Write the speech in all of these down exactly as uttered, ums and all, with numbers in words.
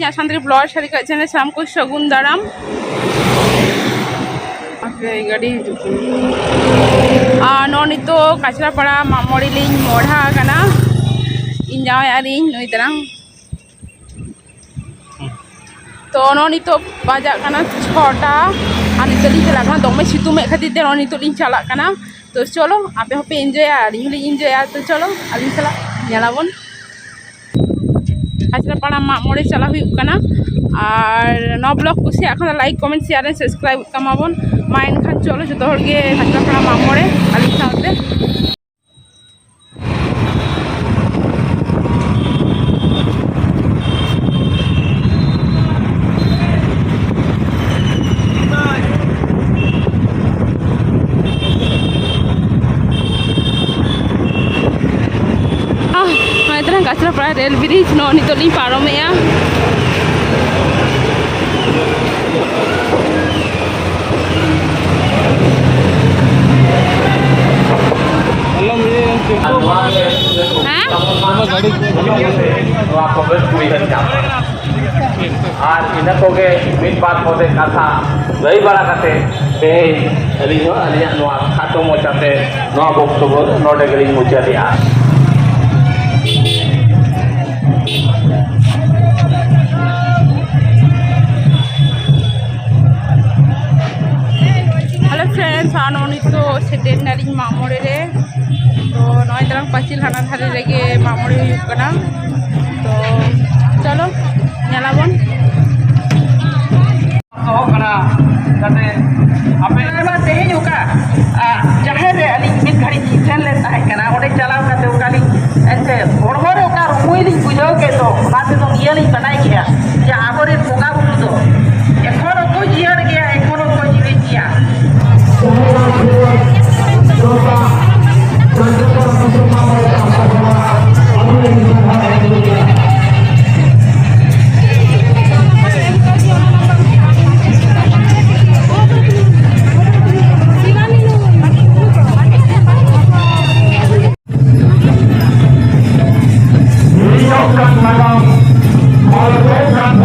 ᱤᱧᱟᱹᱜ ᱥᱟᱱᱛᱟᱲᱤ ᱵᱞᱚᱜ ᱥᱟᱹᱨᱤ ᱠᱟᱜ ᱪᱮᱱᱮᱞ ᱥᱟᱱᱟᱢ ᱠᱚ ᱥᱟᱹᱜᱩᱱ ᱫᱟᱨᱟᱢ᱾ ᱟᱯᱮ ᱜᱟᱹᱰᱤ ᱦᱤᱡᱩᱜ ᱠᱟᱱᱟ᱾ ᱟᱨ ᱱᱚᱜᱼᱚ ᱱᱤᱛᱚᱜ ᱠᱟᱪᱨᱟᱯᱟᱲᱟ ᱢᱟᱜ ᱢᱚᱬᱮ ᱞᱤᱧ ᱢᱚᱦᱰᱟ ᱟᱠᱟᱱᱟ᱾ ᱤᱧ ᱡᱟᱶᱟᱭ ᱟᱨ ᱤᱧ ᱱᱩᱭ ᱛᱟᱨᱟᱝ᱾ ᱛᱚ ᱱᱚᱜᱼᱚ ᱱᱤᱛᱚᱜ ᱵᱟᱡᱟᱜ ᱠᱟᱱᱟ ᱪᱷᱚᱴᱟ᱾ ᱟᱨ ᱱᱤᱛᱚᱜ ᱞᱤᱧ ᱪᱟᱞᱟᱜ ᱠᱟᱱᱟ, ᱫᱚᱢᱮ ᱥᱤᱛᱩᱝ ᱮᱫ ᱠᱷᱟᱹᱛᱤᱨ ᱛᱮ ᱱᱚᱜᱼᱚ ᱱᱤᱛᱚᱜ ᱞᱤᱧ ᱪᱟᱞᱟᱜ ᱠᱟᱱᱟ᱾ ᱛᱚ ᱪᱚᱞᱚ, ᱟᱯᱮ ᱦᱚᱸᱯᱮ ᱤᱱᱡᱚᱭᱟ, ᱟᱹᱞᱤᱧ ᱦᱚᱸᱞᱤᱧ ᱤᱱᱡᱚᱭᱟ᱾ ᱛᱚ ᱪᱚᱞᱚ, ᱟᱹᱞᱤᱧ ᱥᱟᱞᱟᱜ ᱧᱮᱞᱟᱵᱚᱱ᱾ ᱠᱟᱪᱨᱟᱯᱟᱲᱟ ᱢᱟᱜ ᱢᱚᱬᱮ ᱪᱟᱞᱟᱜ ᱦᱩᱭᱩᱜ ᱠᱟᱱᱟ᱾ ᱟᱨ ᱱᱚᱣᱟ ᱵᱞᱚᱜ ᱠᱩᱥᱤᱭᱟᱜ ᱠᱷᱟᱱ ᱫᱚ like, comment, share and subscribe ᱠᱟᱢᱟᱵᱚᱱ᱾ ᱢᱟ ᱮᱱᱠᱷᱟᱱ ᱪᱚᱞᱚ ᱡᱚᱛᱚ ᱦᱚᱲ ᱜᱮ ᱠᱟᱪᱨᱟᱯᱟᱲᱟ ᱢᱟᱜ ᱢᱚᱬᱮ ᱟᱹᱞᱤᱧ ᱥᱟᱶᱛᱮ᱾ ᱟᱦ, ᱱᱚᱜᱼᱚᱭ ᱛᱟᱞᱟᱝ ᱠᱟᱪᱨᱟᱯᱟᱲᱟ ᱨᱮᱞ ᱵᱨᱤᱡᱽ ᱱᱚᱜᱼᱚ ᱱᱤᱛᱚᱜ ᱞᱤᱧ ᱯᱟᱨᱚᱢᱮᱜᱼᱟ᱾ ᱦᱮᱸ? ᱱᱚᱣᱟ ᱠᱚ ᱵᱮᱥ ᱠᱩᱲᱤ ᱦᱚᱧ ᱧᱟᱢ ᱠᱟᱫᱟ᱾ ᱟᱨ ᱤᱱᱟᱹ ᱠᱚᱜᱮ ᱢᱤᱫ ᱵᱟᱨ ᱠᱚᱛᱮ ᱠᱟᱛᱷᱟ ᱞᱟᱹᱭ ᱵᱟᱲᱟ ᱠᱟᱛᱮ ᱛᱮᱦᱮᱧ ᱟᱹᱞᱤᱧ ᱦᱚᱸ ᱟᱹᱞᱤᱧᱟᱜ ᱱᱚᱣᱟ ᱠᱷᱟᱴᱚ ᱢᱚᱪᱟᱛᱮ ᱱᱚᱣᱟ ᱵᱚᱠᱛᱚᱵᱚ ᱱᱚᱰᱮ ᱜᱮᱞᱤᱧ ᱢᱩᱪᱟᱹᱫᱮᱜᱼᱟ᱾ ᱦᱮᱞᱳ ᱯᱷᱨᱮᱱᱰᱥ, ᱟᱨ ᱱᱚᱜᱼᱚ ᱱᱤᱛᱚᱜ ᱥᱮᱴᱮᱨ ᱱᱟᱞᱤᱧ ᱢᱟᱜ ᱢᱚᱬᱮ ᱨᱮ᱾ ᱛᱚ ᱱᱚᱜᱼᱚᱭ ᱛᱟᱞᱟᱝ ᱯᱟᱹᱪᱤᱞ ᱦᱟᱱᱟ ᱫᱷᱟᱨᱮ ᱨᱮᱜᱮ ᱢᱟᱜ ᱢᱚᱬᱮ ᱦᱩᱭᱩᱜ ᱠᱟᱱᱟ᱾ ᱛᱚ ᱪᱚᱞᱚ ᱧᱮᱞᱟᱵᱚᱱ᱾ ᱫᱚᱦᱚ ᱠᱟᱱᱟ, ᱡᱟᱛᱮ ᱟᱯᱮ ᱟᱭᱢᱟ ᱛᱮᱦᱮᱧ ᱚᱠᱟ, ᱟ, ᱡᱟᱦᱮᱨ ᱨᱮ ᱟᱹᱞᱤᱧ ᱢᱤᱫ ᱜᱷᱟᱹᱲᱤᱡ ᱞᱤᱧ ᱥᱮᱱ ᱞᱮᱱ ᱛᱟᱦᱮᱸ ᱠᱟᱱᱟ, ᱚᱸᱰᱮ ᱪᱟᱞᱟᱣ ᱠᱟᱛᱮ ᱚᱠᱟ ᱞᱤᱧ ᱮᱱᱛᱮ ᱦᱚᱲᱢᱚ ᱨᱮ ᱚᱠᱟ ᱨᱩᱢᱩᱭ ᱞᱤᱧ ᱵᱩᱡᱷᱟᱹᱣ ᱠᱮᱫ ᱫᱚ, ᱚᱱᱟ ᱛᱮᱫᱚ ᱱᱤᱭᱟᱹ ᱞᱤᱧ ᱵᱟᱰᱟᱭ ᱠᱮᱫᱼᱟ ᱡᱮ ᱟᱵᱚᱨᱮᱱ ᱵᱚᱸᱜᱟ ᱵᱩᱨᱩ ᱫᱚ ᱮᱠᱷᱚᱱ ᱦᱚᱸᱠᱚ ᱡᱤᱭᱟᱹᱲ ᱜᱮᱭᱟ, ᱮᱠᱷᱚᱱ ᱦᱚᱸᱠᱚ ᱡᱤᱣᱮᱫ ᱜᱮᱭᱟ᱾ ᱦᱤᱡᱩᱜ ᱠᱟᱱ ᱱᱟᱜᱟᱢ ᱚᱞ ᱠᱟᱱ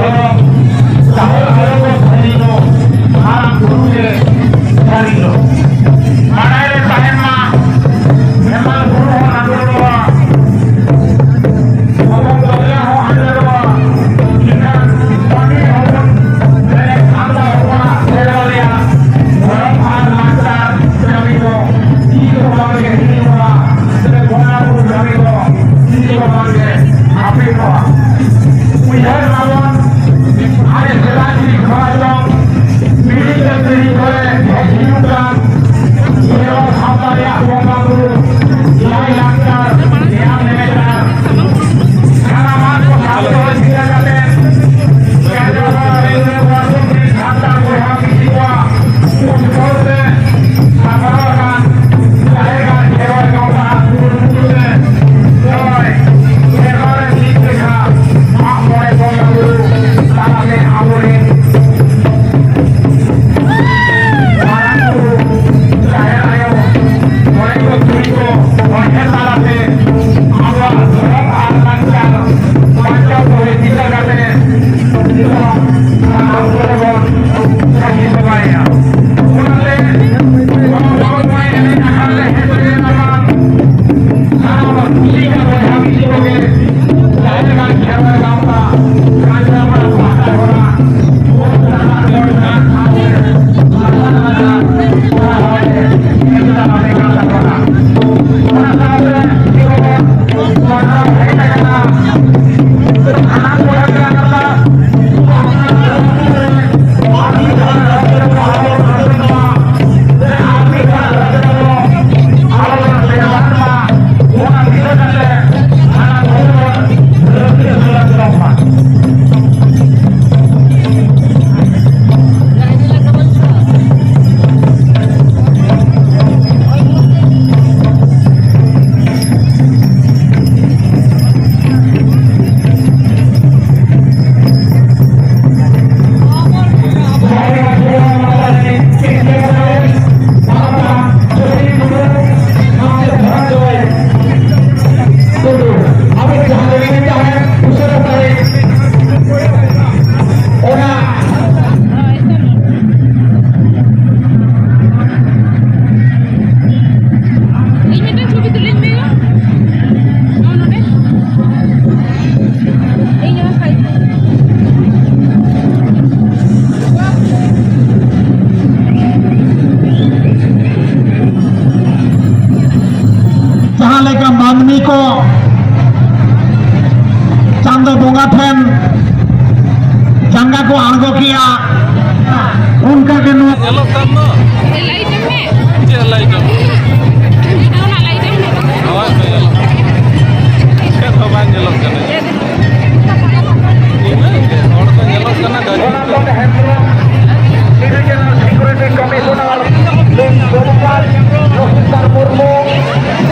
ᱚᱱᱟ ᱤᱧ ᱢᱤᱫᱴᱟᱝ ᱪᱷᱚᱵᱤ ᱛᱩᱞᱟᱹᱧ ᱢᱮ᱾ ᱱᱚᱜᱼᱚ ᱱᱚᱰᱮ᱾ ᱤᱧ ᱦᱚᱸ ᱥᱟᱭᱤᱰ᱾ ᱡᱟᱦᱟᱸ ᱞᱮᱠᱟ ᱢᱟᱹᱱᱢᱤ ᱠᱚ ᱪᱟᱸᱫᱚ ᱵᱚᱸᱜᱟ ᱴᱷᱮᱱ ᱡᱟᱸᱜᱟ ᱠᱚ ᱟᱬᱜᱚ ᱠᱮᱜᱼᱟ, ᱚᱱᱠᱟ ᱜᱮ ᱱᱚᱣᱟ ᱧᱮᱞᱚᱜ ᱠᱟᱱ ᱫᱚ᱾ ᱞᱟᱭᱤᱴ ᱮᱢ ᱢᱮ᱾ ᱪᱮᱫ ᱞᱟᱭᱤᱴ ᱮᱢ? ᱚᱱᱟ ᱞᱟᱭᱤᱴ ᱮᱢ ᱢᱮ᱾ ᱦᱳᱭ, ᱦᱳᱭ, ᱧᱮᱞᱚᱜ ᱠᱟᱱᱟ᱾ ᱪᱮᱫ ᱦᱚᱸ ᱵᱟᱝ ᱧᱮᱞᱚᱜ ᱠᱟᱱᱟ᱾ ᱤᱱᱟᱹᱜ ᱜᱮ ᱦᱚᱲ ᱠᱚ ᱧᱮᱞᱚᱜ ᱠᱟᱱᱟ, ᱜᱟᱹᱰᱤ ᱠᱚ᱾ ᱰᱤᱵᱷᱤᱡᱚᱱᱟᱞ ᱥᱤᱠᱩᱨᱤᱴᱤ ᱠᱚᱢᱤᱥᱚᱱᱟᱨ ᱥᱚᱨᱠᱟᱨ ᱞᱚᱠᱷᱤᱱᱫᱚᱨ ᱢᱩᱨᱢᱩ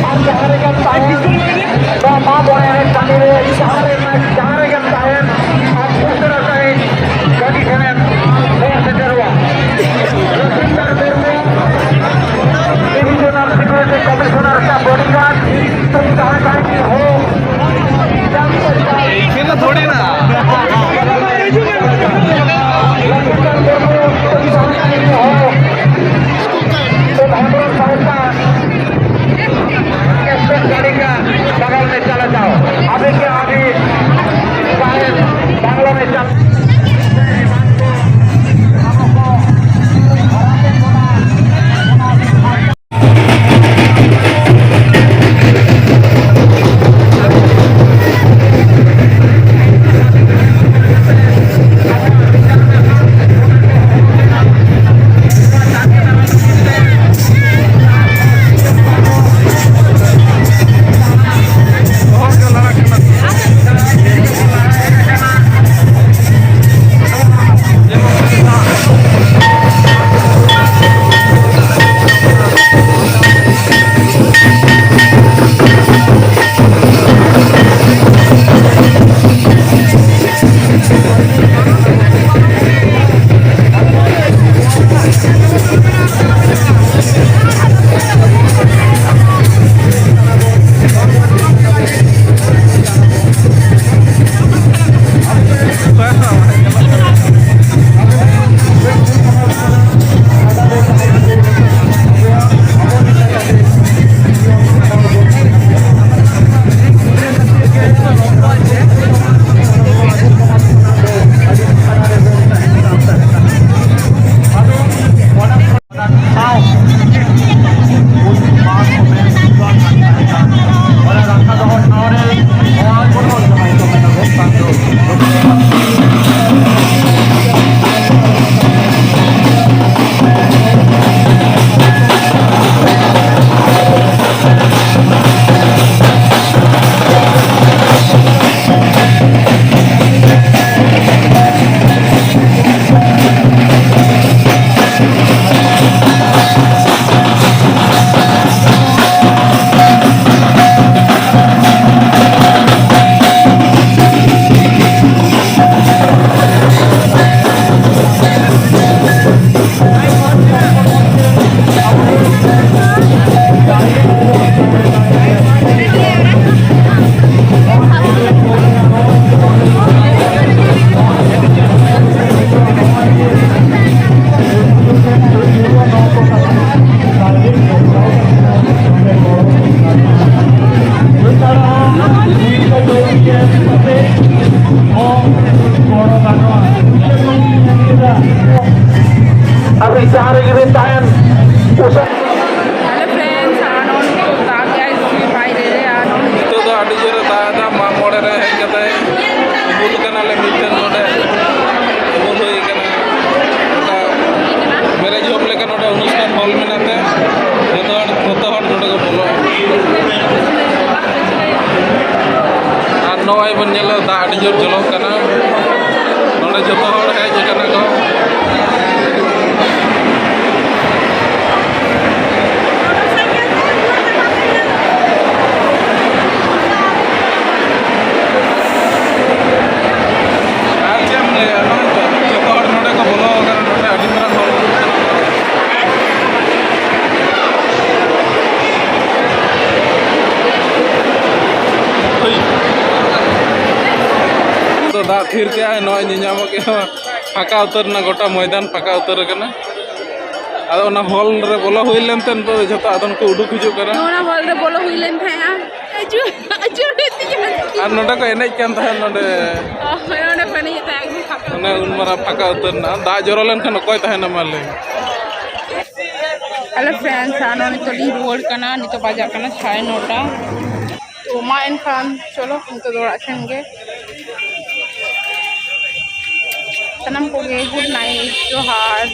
ᱟᱨ ᱡᱟᱦᱟᱸ ᱨᱮᱜᱮᱢ ᱛᱟᱦᱮᱱ, ᱱᱚᱣᱟ ᱢᱟᱜ ᱢᱚᱬᱮ ᱮᱱᱮᱡ ᱴᱟᱺᱰᱤ ᱨᱮ ᱡᱟᱦᱟᱸ ᱨᱮ, ᱡᱟᱦᱟᱸ ᱨᱮᱜᱮᱢ ᱛᱟᱦᱮᱱ, ᱟᱢ ᱩᱥᱟᱹᱨᱟ ᱥᱟᱺᱦᱤᱡ ᱜᱟᱹᱰᱤ ᱴᱷᱮᱱᱮᱢ ᱦᱮᱡ ᱥᱮᱴᱮᱨᱚᱜᱼᱟ᱾ ᱞᱚᱠᱷᱤᱱᱫᱚᱨ ᱢᱩᱨᱢᱩ, ᱰᱤᱵᱷᱤᱡᱚᱱᱟᱞ ᱟᱹᱵᱤᱱ ᱡᱟᱦᱟᱸ ᱨᱮᱜᱮ ᱵᱤᱱ ᱛᱟᱦᱮᱱ, ᱩᱥᱟᱹᱨᱟ᱾ Hello friends, ᱟᱨ ᱱᱚᱜᱼᱚᱭ ᱱᱤᱛᱚᱜ ᱫᱟᱜ ᱮᱫᱟᱭ ᱫᱚᱢᱮ ᱵᱟᱭᱨᱮ ᱨᱮ, ᱟᱨ ᱱᱚᱜᱼᱚᱭ ᱱᱤᱛᱚᱜ ᱫᱚ ᱟᱹᱰᱤ ᱡᱳᱨᱮ ᱫᱟᱜ ᱮᱫᱟ᱾ ᱢᱟᱜ ᱢᱚᱬᱮ ᱨᱮ ᱦᱮᱡ ᱠᱟᱛᱮ ᱩᱢᱩᱞ ᱠᱟᱱᱟᱞᱮ ᱢᱤᱫᱴᱮᱱ ᱱᱚᱰᱮ, ᱩᱢᱩᱞ ᱦᱩᱭ ᱠᱟᱱᱟ᱾ ᱱᱚᱝᱠᱟ marriage home ᱞᱮᱠᱟ ᱱᱚᱰᱮ ᱚᱱᱩᱥᱴᱷᱟᱱ hall ᱢᱮᱱᱟᱜ ᱛᱮ ᱡᱚᱛᱚ ᱦᱚᱲ, ᱡᱚᱛᱚ ᱦᱚᱲ ᱱᱚᱰᱮ ᱠᱚ ᱵᱚᱞᱚᱜᱼᱟ᱾ ᱟᱨ ᱱᱚᱜᱼᱚᱭ ᱵᱚᱱ ᱧᱮᱞᱟ, ᱫᱟᱜ ᱟᱹᱰᱤ ᱡᱳᱨ ᱡᱚᱞᱚᱜ ᱠᱟᱱᱟ᱾ ᱱᱚᱰᱮ ᱡᱚᱛᱚ ᱦᱚᱲ ᱦᱮᱡ ᱟᱠᱟᱱᱟ ᱠᱚ᱾ ᱟᱨ ᱪᱮᱫ ᱮᱢ ᱞᱟᱹᱭᱟ, ᱱᱚᱜᱼᱚᱭ ᱛᱚ, ᱡᱚᱛᱚ ᱦᱚᱲ ᱱᱚᱰᱮ ᱠᱚ ᱵᱚᱞᱚ ᱟᱠᱟᱱᱟ, ᱱᱚᱰᱮ ᱟᱹᱰᱤ ᱢᱟᱨᱟᱝ ᱦᱚᱲ᱾ ᱦᱳᱭ᱾ ᱛᱚ, ᱫᱟᱜ ᱛᱷᱤᱨ ᱠᱮᱜᱼᱟᱭ, ᱱᱚᱜᱼᱚᱭ ᱧᱮᱧᱟᱢᱚᱜ ᱠᱟᱱᱟ, ᱯᱷᱟᱸᱠᱟ ᱩᱛᱟᱹᱨ ᱮᱱᱟ, ᱜᱚᱴᱟ ᱢᱚᱭᱫᱟᱱ ᱯᱷᱟᱸᱠᱟ ᱩᱛᱟᱹᱨ ᱟᱠᱟᱱᱟ᱾ ᱟᱫᱚ ᱚᱱᱟ hall ᱨᱮ ᱵᱚᱞᱚ ᱦᱩᱭ ᱞᱮᱱᱛᱮ ᱱᱤᱛᱚᱜ ᱫᱚ ᱡᱷᱚᱛᱚ ᱟᱫᱚᱱ ᱠᱚ ᱩᱰᱩᱠ ᱦᱤᱡᱩᱜ ᱠᱟᱱᱟ᱾ ᱚᱱᱟ hall ᱨᱮ ᱵᱚᱞᱚ ᱦᱩᱭ ᱞᱮᱱ ᱛᱟᱦᱮᱸᱜᱼᱟ᱾ ᱟᱹᱪᱩᱨ, ᱟᱹᱪᱩᱨ ᱦᱩᱭᱩᱜ ᱛᱤᱧᱟ᱾ ᱟᱨ ᱱᱚᱰᱮ ᱠᱚ ᱮᱱᱮᱡ ᱠᱟᱱ ᱛᱟᱦᱮᱸᱫ ᱱᱚᱰᱮ᱾ ᱚ, ᱦᱳᱭ, ᱚᱸᱰᱮ ᱠᱚ ᱮᱱᱮᱡ ᱛᱟᱦᱮᱸᱫ, ᱮᱠᱫᱚᱢ ᱯᱷᱟᱸᱠᱟ ᱚᱱᱮ ᱩᱱ ᱢᱟᱨᱟᱝ ᱯᱷᱟᱸᱠᱟ ᱩᱛᱟᱹᱨ ᱮᱱᱟ, ᱫᱟᱜ ᱡᱚᱨᱚ ᱞᱮᱱᱠᱷᱟᱱ ᱚᱠᱚᱭ ᱛᱟᱦᱮᱱᱟ ᱢᱟ ᱞᱟᱹᱭ ᱢᱮ? Hello friends, ᱟᱨ ᱱᱚᱜᱼᱚᱭ ᱱᱤᱛᱚᱜ ᱞᱤᱧ ᱨᱩᱣᱟᱹᱲ ᱠᱟᱱᱟ᱾ ᱱᱤᱛᱚᱜ ᱵᱟᱡᱟᱜ ᱠᱟᱱᱟ ᱥᱟᱲᱮ ᱱᱚᱴᱟ᱾ ᱛᱚ ᱢᱟ ᱮᱱᱠᱷᱟᱱ ᱪᱚᱞᱚ ᱱᱤᱛᱚᱜ ᱫᱚ ᱚᱲᱟᱜ ᱥᱮᱱ ᱜᱮ᱾ ᱥᱟᱱᱟᱢ ᱠᱚᱜᱮ good night, ᱡᱚᱦᱟᱨ᱾